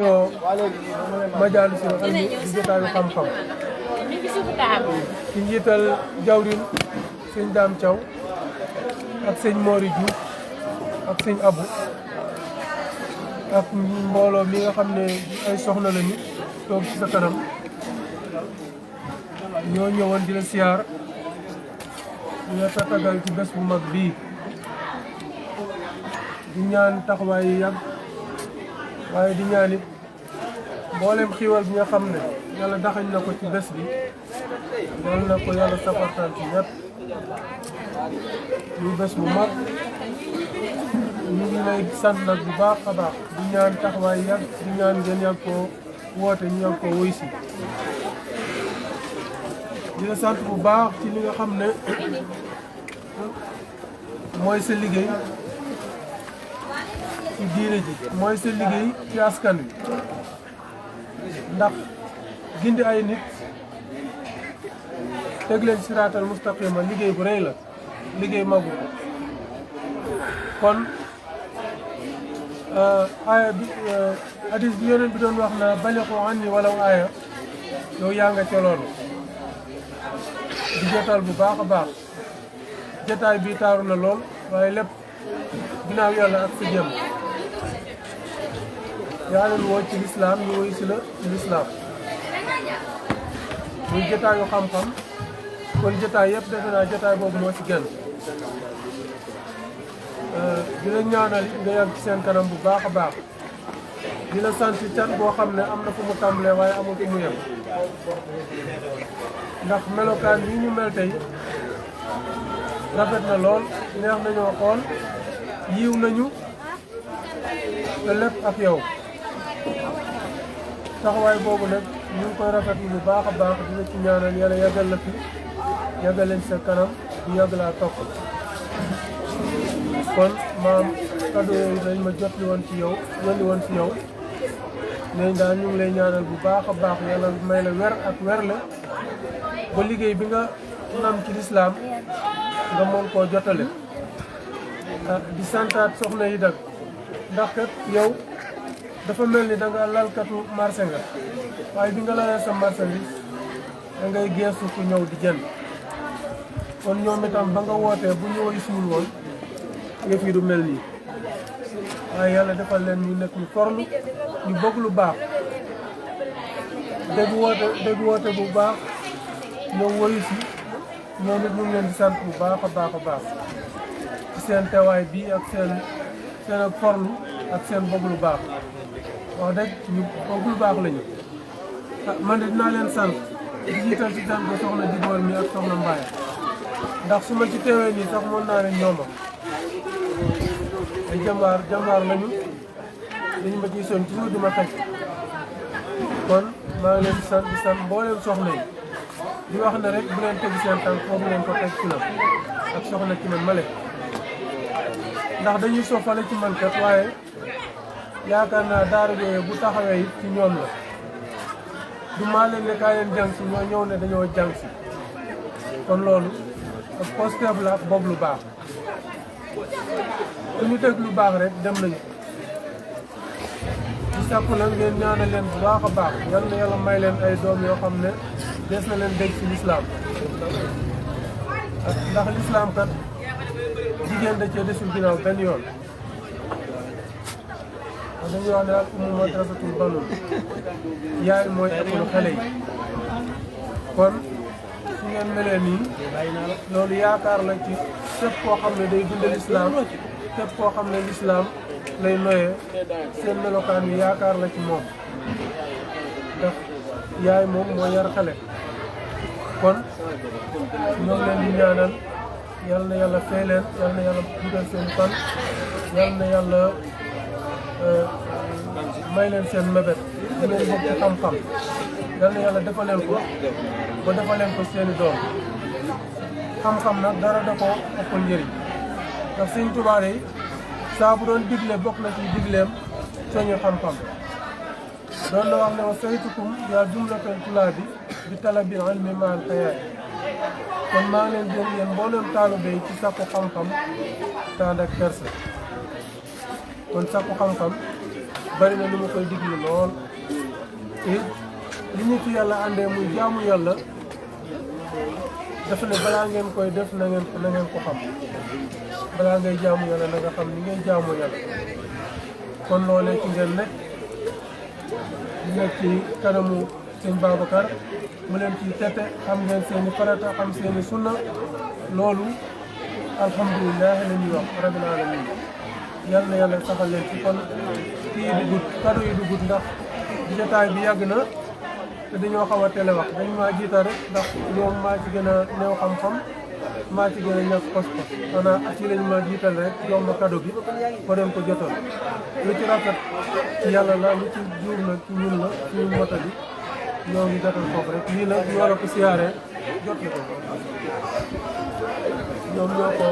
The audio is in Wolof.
yoo majaalis ilmi di jotaayu xam-xam ci njiital jawrin sëñ Daam Thiaw ak sëñ Mori Diouf ak sëñ Abu ak mbooloo mi nga xam ne ay soxna lañu toog ci sa kanam ñoo ñëwoon di la siyaar di la tatagal ci bés bu mag bii di ñaan taxawaay yi yàgg waaye di ñaan it mboolem xiiwal bi nga xam ne yàlla daxañ na ko ci bés bi yàlla na ko yàlla safartal ci ñett muy bés bu mag ñu ngi lay sant nag bu baax a baax di ñaan taxawaay yàgg di ñaan ngeen yàgg koo woote ñu yàgg koo wuy si di la sant bu baax ci li nga xam ne mooy sa liggéey ci diine ji mooy sa liggéey ci askan wi ndax gindi ay nit teg leen siraatal mustaqima liggéey bu rëy la liggéey magu kon aaya bi hadis bi yonent bi doon wax na balixu anni walaw aaya yow yaa nga ca loolu di jotal bu baax a baax jotaay bi taaru na lool waaye lépp ginnaaw yàlla ak sa jëm yaa leen woo ci lislaam ñu woy si la ci lislaam muy jotaayu xam-xam kon jotaay yëpp defe naa jotaay boobu moo ci gën di la ñaanal nga yàgg ci seen kanam bu baax a baax di la sant can boo xam ne am na fu mu tàmbalee waaye amul fu mu yem ndax melokaan yi ñu mel tey rafet na lool neex nañoo xool yiw nañu te lépp ak yow taxawaay boobu nag ñu ngi koy rafetlu bu baax a baax dina ci ñaanal yàlla yàggal la fi yàggal leen sa kanam ñu yàgg laa topp kon maam kàddu yooyu dañ ma jot li woon ci yow yónni woon ci yow nee daal ñu ngi lay ñaanal bu baax a baax yàlla may la wer ak wer la ba liggéey bi nga nam ci lislaam nga mën koo jotale di santaat soxna yi dag ndax kat yow dafa mel ni da nga lalkatu marché nga waaye bi nga lalee sa marchandise da ngay geesu ku ñëw di jënd kon ñoom itam ba nga wootee bu ñu woy suul woon yëf yi du mel nii waaye yàlla defal leen ñu nekk ñu forlu ñu bëgg lu baax dégg woote bu baax ñëw woyu si ñoom it ñu ngi leen di sant bu baax a baax a baax ci seen teewaay bii ak seen ak forlu ak seen bëgg lu baax wax dëgg ñu bëgg lu baax lañu man de dinaa leen sant di jiital ci sant ba soxna Dibor mi ak soxna Mbaye ndax su ma ci teewee nii sax mën naa leen ñooma ay jàmbaar lañu dañu ma ciy son toujours di ma teg kon maa ngi leen di sant mbooleem soxna yi di wax ne rek bu leen teg seen tànk foofu leen ko teg ci la ak soxna ci man male ndax dañuy sofale ci man kat waaye yaakaar naa daara yooyu bu taxawee it ci ñoom la du maa leen ne kaa leen jàng si ñoo ñëw ne dañoo jàng si kon loolu ak posteur la ak boobu lu baax su ñu teg lu baax rek dem nañu ci sàkku nag ngeen ñaanal leen bu baax a baax yal na yàlla may leen ay doom yoo xam ne des na leen dégg ci lislaam ndax lislaam kat jigéen da cee desul ginnaaw benn yoon wax dañuy wax ne ak umu madrasatul banun yaay mooy école xale yi kon su ngeen melee nii loolu yaakaar la ci képp koo xam ne day dund lislaam képp koo xam ne lislaam lay noyee seen melokaan yi yaakaar la ci moom ndax yaay moom moo yar xale kon ñoo ngi leen di ñaanal yal na yàlla fay leen yal na yàlla dugal seen fan yal na yàlla may leen seen mébét di leen bëgg ci xam-xam yal na yàlla defaleen ko ba defaleen ko seeni doom xam-xam nag dara da ko ëppal njëriñ ndax Sëñ Tuubaa yi saa bu doon digle bokk na ci digleem soñu xam-xam doon na wax ne wa saytukum yaa jumlatal tulaabi bi talabil ilmi maal xayaat kon maa ngi leen di yéen mboolem taalibe yi ci sakku xam-xam tànd ak kersa kon sakku xam-xam bari na lu ma koy diglu lool te li ñu ci yàlla àndee muy jaamu yàlla dafa ne balaa ngeen koy def na ngeen ko xam balaa ngay jaamu yàlla na nga xam ni ngay jaamu yàlla kon loolee ci ngeen nekk di nekk ci kanamu sëñ Babacar mu leen ciy tete xam ngeen seeni farata xam seeni sunna loolu alhamdulilah la ñuy wax rabbil alamin yal na yàlla saxal leen ci kon kii du gudd kado yi du gudd ndax jotaay bi yàgg na te dañoo xaw a télé wax dañ maa jiital rek ndax ñoom maa ci gën a néew xam-xam maa ci gën a ñàkk pas-pas xanaa ci lañ ma jiital rek jox ma kado gi ko dem ko jotal lu ci rafet ci yàlla la lu ci juum na ci ñun la suñu motali ñoo ngi jotal foofu rek lii nag ñu war a ko siyaaree jot na ko ñoom ñoo ko